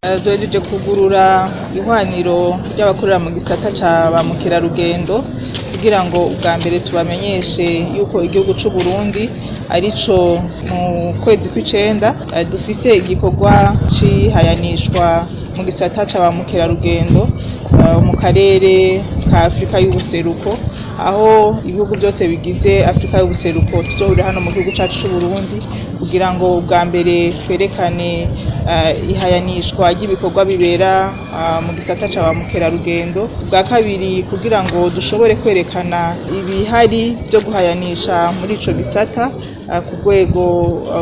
Duhejeje kugurura ihwaniro ry'abakorera mu gisata ca ba mukerarugendo kugira ngo ubwa mbere tubamenyeshe yuko igihugu c'u Burundi arico mu kwezi kw'icenda dufise igikorwa c'ihayanishwa mu gisata ca ba mukerarugendo mu karere ka Afrika y'ubuseruko, aho ibihugu byose bigize Afrika y'ubuseruko tuzohurira hano mu gihugu cacu c'u Burundi kugira ngo ubwa mbere twerekane ihayanishwa ry'ibikorwa bibera mu gisata ca ba mukerarugendo, ubwa kabiri kugira ngo dushobore kwerekana ibihari byo guhayanisha muri ico gisata ku rwego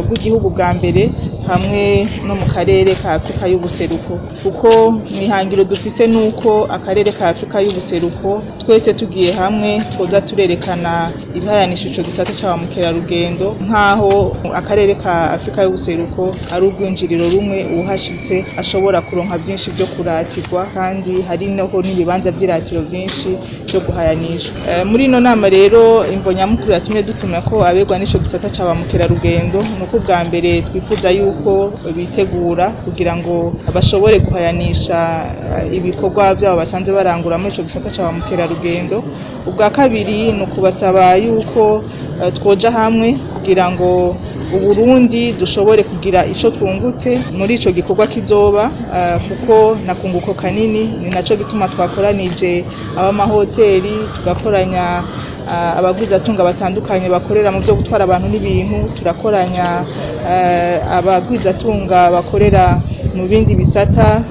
rw'igihugu bwa mbere hamwe no mu karere ka Afrika y'ubuseruko, kuko mw'ihangiro dufise nuko akarere ka Afrika y'ubuseruko twese tugiye hamwe twoza turerekana ibihayanisha ico gisata ca ba mukerarugendo, nk'aho akarere ka Afrika y'ubuseruko ari urwinjiriro rumwe, uwuhashitse ashobora kuronka vyinshi vyo kuratirwa, kandi hari noho n'ibibanza vy'iratiro vyinshi vyo guhayanishwa. Muri ino nama rero, imvo nyamukuru yatumye dutuma ko abegwa n'ico gisata ca ba mukerarugendo nuko ubwa mbere twifuza yuko bitegura kugira ngo bashobore guhayanisha ibikorwa vyabo basanze barangura muri ico gisata ca ba mukerarugendo. Ubwa kabiri ni ukubasaba yuko twoja hamwe kugira ngo Uburundi dushobore kugira ico twungutse muri ico gikorwa kizoba, kuko nakunguko kanini. Ni naco gituma twakoranije ab'amahoteli, tugakoranya abagwizatunga batandukanye bakorera mu vyo gutwara abantu n'ibintu, turakoranya abagwizatunga bakorera mu bindi bisata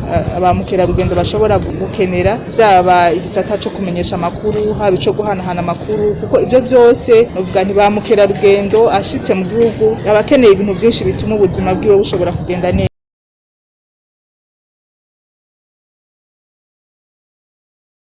ba mukerarugendo bashobora gukenera, vyaba igisata co kumenyesha amakuru, haba ico guhanahana amakuru, kuko ivyo vyose novuga nti ba mukerarugendo ashitse mu gihugu aba akeneye ibintu vyinshi bituma ubuzima bwiwe bushobora kugenda neza.